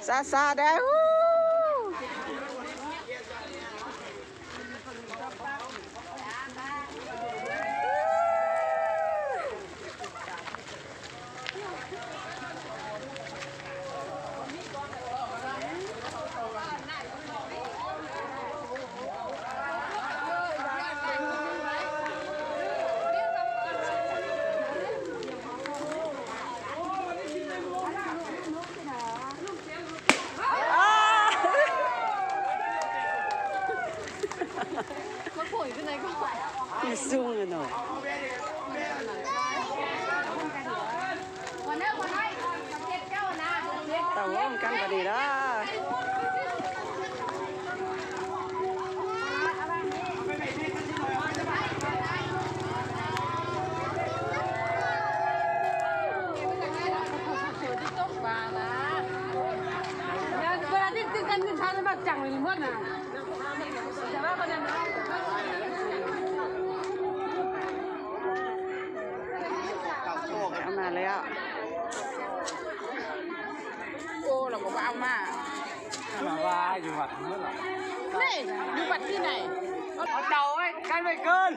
ຊ້າໆ ເດີ້. ເຕົ້າໂຮມກັນບາດນີ້ເດີ້. ເອົາມາແລ້ວ. ໂອ້ ລາວກໍບໍ່ເອົາມາ. ມາວ່າຢູ່ວັດເມື່ອ ນີ້ ຢູ່ວັດທີ່ໃດ? ເອົາເຕົາໄວ້ ກັນໄວ້ເກີນ.